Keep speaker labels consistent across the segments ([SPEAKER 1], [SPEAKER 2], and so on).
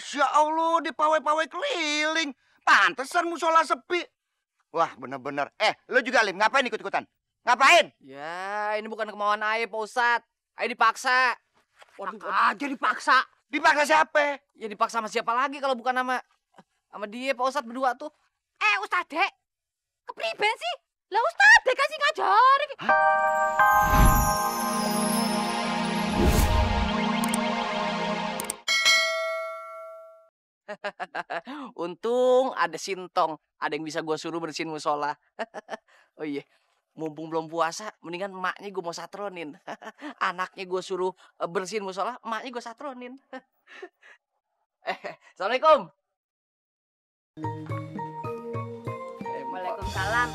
[SPEAKER 1] Masya Allah, di pawai-pawai keliling. Pantesan musola sepi. Wah, bener-bener. Lo juga, Lim, ngapain ikut-ikutan? Ngapain?
[SPEAKER 2] Ya, ini bukan kemauan Aye, Pak Ustadz. Aye dipaksa.
[SPEAKER 3] Waduh, aja dipaksa.
[SPEAKER 1] Dipaksa siapa?
[SPEAKER 2] Ya dipaksa sama siapa lagi kalau bukan sama dia, Pak Ustadz berdua tuh.
[SPEAKER 3] Ustadz Dek, kepriben sih? Lah Ustadz Dek kasih ngajarin.
[SPEAKER 2] Untung ada Sintong, ada yang bisa gue suruh bersihin musola. Oh iya, mumpung belum puasa, mendingan emaknya gue mau satronin. Anaknya gue suruh bersihin musola, emaknya gue satronin. Assalamualaikum.
[SPEAKER 3] Waalaikumsalam.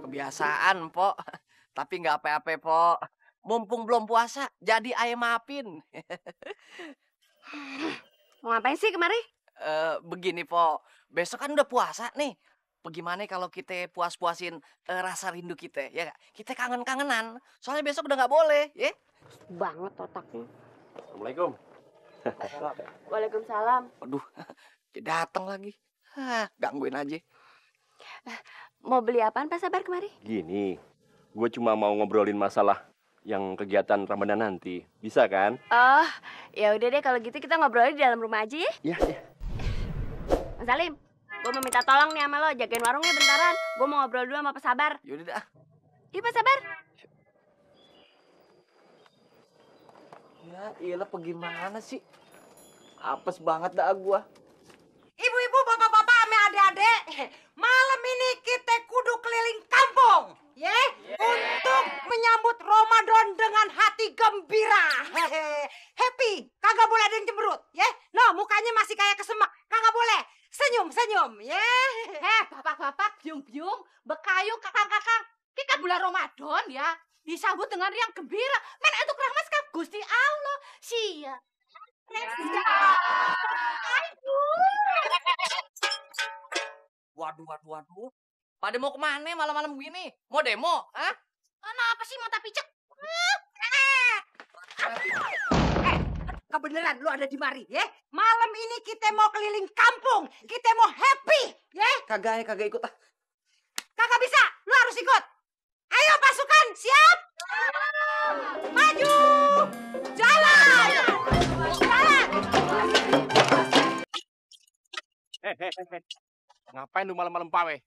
[SPEAKER 2] Kebiasaan, Pok. Tapi nggak apa-apa, Pok. Mumpung belum puasa, jadi Aye maafin.
[SPEAKER 3] Mau ngapain sih kemari?
[SPEAKER 2] Begini, Pok. Besok kan udah puasa nih. Bagaimana kalau kita puas-puasin rasa rindu kita, ya gak? Kita kangen-kangenan. Soalnya besok udah nggak boleh, ya?
[SPEAKER 3] Banget otaknya.
[SPEAKER 4] Assalamualaikum.
[SPEAKER 3] Waalaikumsalam.
[SPEAKER 2] Aduh, dia datang lagi. Gangguin aja.
[SPEAKER 3] Mau beli apaan Pak Sabar kemari?
[SPEAKER 4] Gini, gue cuma mau ngobrolin masalah yang kegiatan Ramadan nanti. Bisa kan?
[SPEAKER 3] Oh, ya udah deh kalau gitu kita ngobrolnya di dalam rumah aja ya.
[SPEAKER 4] Iya, iya.
[SPEAKER 3] Mas Salim, gue mau minta tolong nih sama lo, jagain warungnya bentaran. Gue mau ngobrol dulu sama Pak Sabar.
[SPEAKER 2] Yaudah dah.
[SPEAKER 3] Iya Pak Sabar.
[SPEAKER 2] Ya iyalah, bagaimana sih? Apes banget dah gua.
[SPEAKER 5] Ibu-ibu, bapak-bapak, ame adik-adik, malam ini kita kudu keliling kampung, ya, untuk menyambut Ramadan dengan hati gembira. Happy, kagak boleh ada yang cemberut, ya. No, mukanya masih kayak kesemak, kagak boleh. Senyum, ya.
[SPEAKER 6] Bapak-bapak, biung-biung, bekayu, kakang-kakang. Kita bulan Ramadan ya, disambut dengan riang gembira. Men untuk rahmat ka Gusti Allah. Sia.
[SPEAKER 2] Waduh. Pada mau kemana malam-malam begini? Mau demo? Hah?
[SPEAKER 6] Kenapa sih mata picek?
[SPEAKER 5] Kebeneran lu ada di mari, ya. Malam ini kita mau keliling kampung, kita mau happy, ya.
[SPEAKER 2] Kagak ikut ah.
[SPEAKER 5] Kagak bisa, lu harus ikut. Ayo pasukan, siap? Maju! Jalan!
[SPEAKER 4] Ngapain lu malam-malam pawe?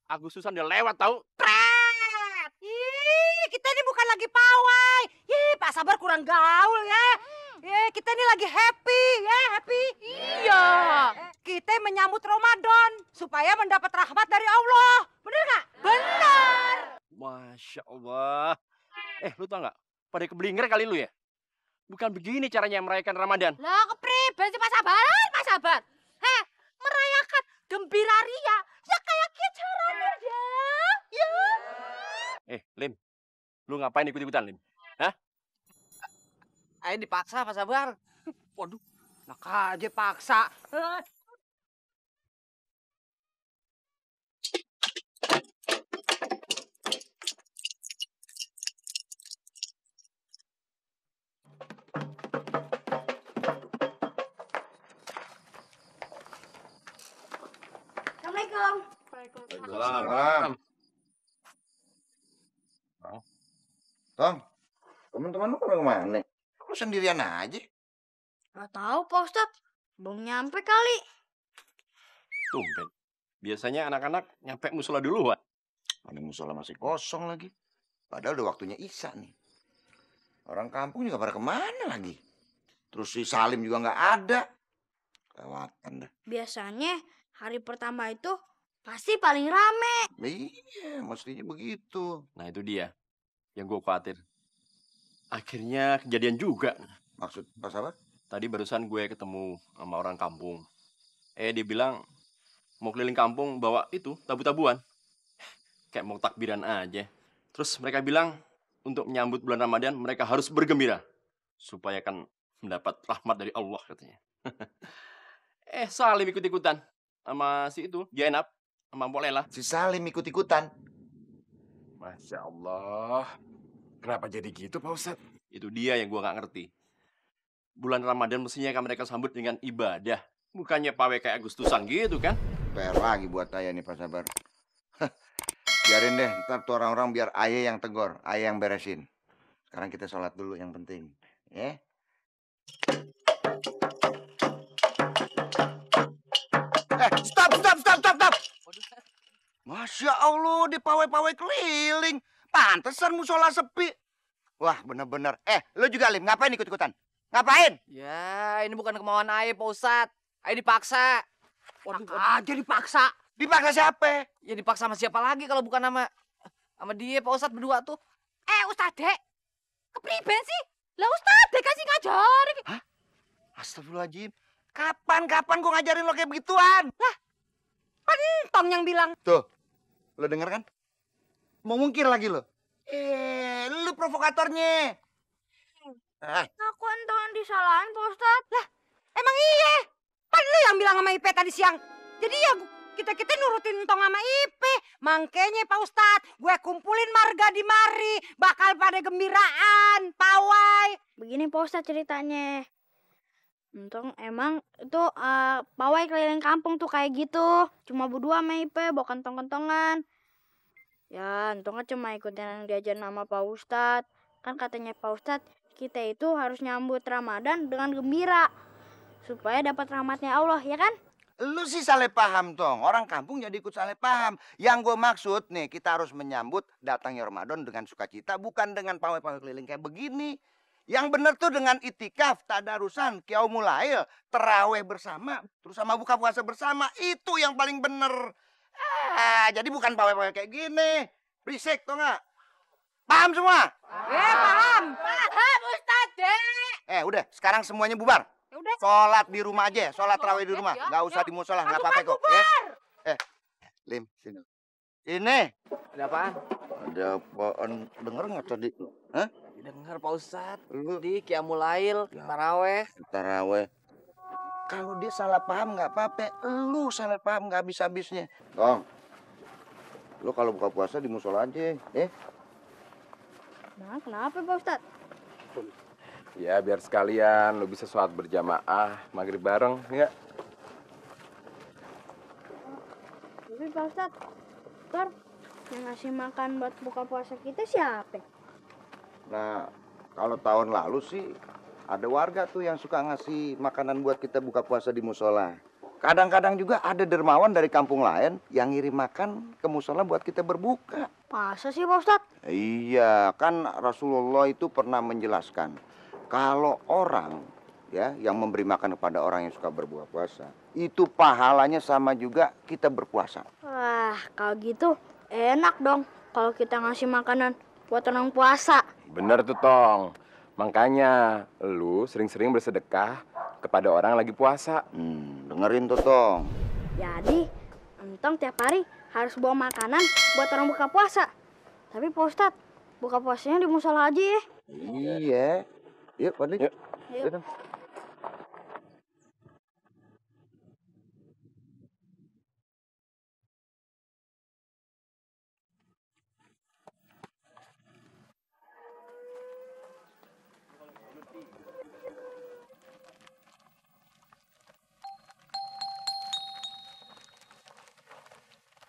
[SPEAKER 4] Agustusan udah lewat tau?
[SPEAKER 5] Pret! Ih, kita ini bukan lagi pawai. Ih, Pak Sabar kurang gaul ya. Kita ini lagi happy, ya, happy.
[SPEAKER 6] Iya.
[SPEAKER 5] Kita menyambut Ramadan supaya mendapat rahmat dari Allah. Bener nggak? Bener.
[SPEAKER 4] Masya Allah. Lu tau nggak? Pada kebelinger kali lu ya? Bukan begini caranya merayakan Ramadan.
[SPEAKER 6] Lah kepriben sih Pak Sabar. Merayakan gembira ria. Ya kayak gitu caranya ya. Ya.
[SPEAKER 4] Lim, lu ngapain ikut-ikutan, Lim? Hah?
[SPEAKER 2] Ayo dipaksa, Pak Sabar.
[SPEAKER 5] Waduh, nak aja paksa.
[SPEAKER 3] Assalamualaikum.
[SPEAKER 1] Waalaikumsalam. Tong, teman-teman lu pada kemana? Lu sendirian aja.
[SPEAKER 3] Gak tahu Pak Ustadz, belum nyampe kali.
[SPEAKER 4] Tumben. Biasanya anak-anak nyampe musola duluan.
[SPEAKER 1] Mana musola masih kosong lagi. Padahal udah waktunya Isya nih. Orang kampung juga pada kemana lagi? Terus si Salim juga nggak ada. Kelewatan dah.
[SPEAKER 3] Biasanya hari pertama itu pasti paling rame.
[SPEAKER 1] Iya, mestinya begitu.
[SPEAKER 4] Nah itu dia yang gue khawatir. Akhirnya kejadian juga.
[SPEAKER 1] Maksud Pak Sabar?
[SPEAKER 4] Tadi barusan gue ketemu sama orang kampung. Dia bilang mau keliling kampung bawa itu tabu-tabuan. Kayak mau takbiran aja. Terus mereka bilang untuk menyambut bulan Ramadan mereka harus bergembira. Supaya kan mendapat rahmat dari Allah katanya. Salim ikut-ikutan. Sama si itu, Jainab. Sama Mpok Lela.
[SPEAKER 1] Si Salim ikut-ikutan.
[SPEAKER 7] Masya Allah. Kenapa jadi gitu Pak Ustadz?
[SPEAKER 4] Itu dia yang gue gak ngerti. bulan Ramadan mestinya kan mereka sambut dengan ibadah. Bukannya pawai kayak Agustusan gitu kan?
[SPEAKER 1] PR lagi buat ayah nih Pak Sabar. Biarin deh, ntar tuh orang-orang biar ayah yang tegur, ayah yang beresin. Sekarang kita sholat dulu yang penting. Ya. Stop. Masya Allah, di pawai-pawai keliling. Pantesan musola sepi. Wah, bener-bener. Lo juga, Lim, ngapain ikut-ikutan? Ngapain?
[SPEAKER 2] Ya, ini bukan kemauan Aye, Pak Ustadz. Aye dipaksa. Waduh,
[SPEAKER 5] Aja dipaksa.
[SPEAKER 1] Dipaksa siapa?
[SPEAKER 2] ya dipaksa sama siapa lagi kalau bukan sama dia, Pak Ustadz berdua tuh.
[SPEAKER 6] Ustadz, kepriben sih? Lah Ustadz kasih ngajarin.
[SPEAKER 1] Astagfirullahaladzim. Kapan gue ngajarin lo kayak begituan?
[SPEAKER 5] Lah, Pentong yang bilang.
[SPEAKER 1] Tuh, lo denger kan? Mau mungkir lagi lo. Lu provokatornya.
[SPEAKER 3] Aku Entong disalahin, Pak Ustadz.
[SPEAKER 5] Lah, emang iya? Kan lu yang bilang sama Ipe tadi siang. Jadi ya kita nurutin Entong sama Ipe. Makanya Pak Ustadz, gue kumpulin marga di mari. Bakal pada gembiraan, pawai.
[SPEAKER 3] Begini Pak Ustadz ceritanya. Entong emang itu pawai keliling kampung tuh kayak gitu. Cuma berdua sama Ipe, bawa kantong-kantongan. Ya, Entong kan cuma ikutin yang diajarin sama Pak Ustadz. Kan katanya Pak Ustadz, kita itu harus nyambut Ramadan dengan gembira. Supaya dapat rahmatnya Allah, ya kan?
[SPEAKER 1] Lu sih salah paham, Tong. Orang kampung jadi ikut salah paham. Yang gue maksud nih, kita harus menyambut datangnya Ramadan dengan sukacita. Bukan dengan pawai-pawai keliling kayak begini. Yang bener tuh dengan itikaf, tadarusan, Qiyamul Lail, terawih bersama, terus sama buka puasa bersama. Itu yang paling bener. Jadi bukan pawai-pawai kayak gini. Berisik, tau nggak? Paham semua?
[SPEAKER 5] Paham.
[SPEAKER 6] Paham Ustadz.
[SPEAKER 1] Udah, sekarang semuanya bubar.
[SPEAKER 5] Ya udah.
[SPEAKER 1] Sholat di rumah aja, sholat terawih di rumah.
[SPEAKER 6] Ya,
[SPEAKER 1] Nggak usah di musola, nggak apa-apa kok. Lim, sini. Ini.
[SPEAKER 2] Ada apaan?
[SPEAKER 1] Ada apaan? Denger nggak tadi? Hah?
[SPEAKER 2] Dengar Pak Ustadz.
[SPEAKER 1] Lu
[SPEAKER 2] Di Qiyamul Lail, taraweh.
[SPEAKER 1] taraweh. Kalau dia salah paham nggak apa-apa. Lu salah paham nggak habis-habisnya. Tong, lu kalau buka puasa di musola aja,
[SPEAKER 3] Nah, kenapa Pak Ustadz?
[SPEAKER 7] Ya biar sekalian lo bisa sholat berjamaah maghrib bareng ya.
[SPEAKER 3] Tapi Pak Ustadz, ntar yang ngasih makan buat buka puasa kita siapa?
[SPEAKER 1] Nah, kalau tahun lalu sih ada warga tuh yang suka ngasih makanan buat kita buka puasa di musola. Kadang-kadang juga ada dermawan dari kampung lain yang ngirim makan ke musola buat kita berbuka.
[SPEAKER 3] Masa sih Pak Ustadz?
[SPEAKER 1] Iya, kan Rasulullah itu pernah menjelaskan kalau orang ya yang memberi makan kepada orang yang suka berbuka puasa, itu pahalanya sama juga kita berpuasa.
[SPEAKER 3] Wah, kalau gitu enak dong kalau kita ngasih makanan buat orang puasa.
[SPEAKER 7] Bener tuh Tong. Makanya lu sering-sering bersedekah kepada orang lagi puasa.
[SPEAKER 1] Dengerin tuh, Tong.
[SPEAKER 3] Jadi, Entong tiap hari harus bawa makanan buat orang buka puasa. Tapi Pak Ustadz, buka puasanya di musola aja ya.
[SPEAKER 1] Iya. Yuk, Pak Dik.
[SPEAKER 7] Yuk.
[SPEAKER 3] Yuk.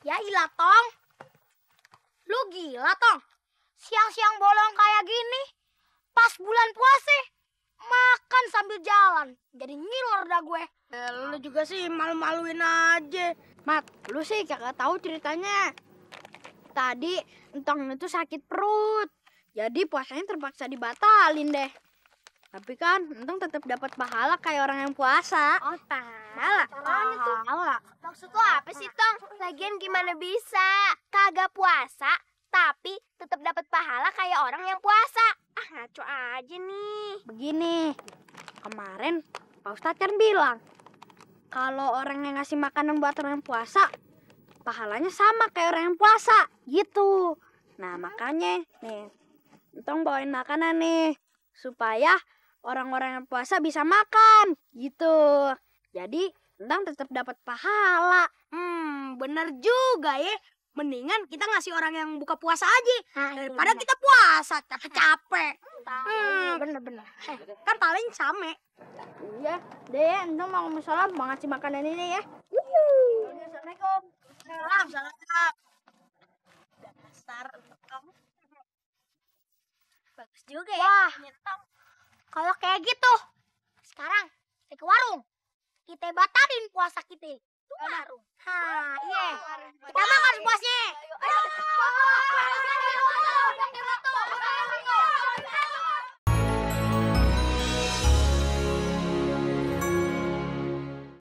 [SPEAKER 8] Ya ilah, Tong. Lu gila, Tong. Siang-siang bolong kayak gini. Pas bulan puasa. Makan sambil jalan. Jadi ngiler dah gue.
[SPEAKER 3] Lu juga sih malu-maluin aja. Mat, lu sih kagak tahu ceritanya. Tadi Entong itu sakit perut. Jadi puasanya terpaksa dibatalin deh. Tapi kan Entong tetap dapat pahala kayak orang yang puasa.
[SPEAKER 8] Oh, pahala.
[SPEAKER 3] Pahala.
[SPEAKER 8] Maksud lo apa sih, Tong? Lagian gimana bisa? Kagak puasa, tapi tetap dapat pahala kayak orang yang puasa. Ah, ngaco aja nih.
[SPEAKER 3] Begini, kemarin Pak Ustadz kan bilang kalau orang yang ngasih makanan buat orang yang puasa, pahalanya sama kayak orang yang puasa, gitu. Nah, makanya nih, Entong bawain makanan nih, supaya orang-orang yang puasa bisa makan, gitu. Jadi, Entong tetap dapat pahala.
[SPEAKER 8] Bener juga ya. Mendingan kita ngasih orang yang buka puasa aja daripada kita puasa capek-capek. Bener-bener. Kan paling same.
[SPEAKER 3] Iya, deh ya, Entong mau ke musola mau ngasih makanan ini ya.
[SPEAKER 8] Assalamualaikum. Salam. Dasar Entong. Bagus juga ya. Wah, kalau kayak gitu, sekarang kita ke warung. Kita batalin puasa kita. Warung. Iya.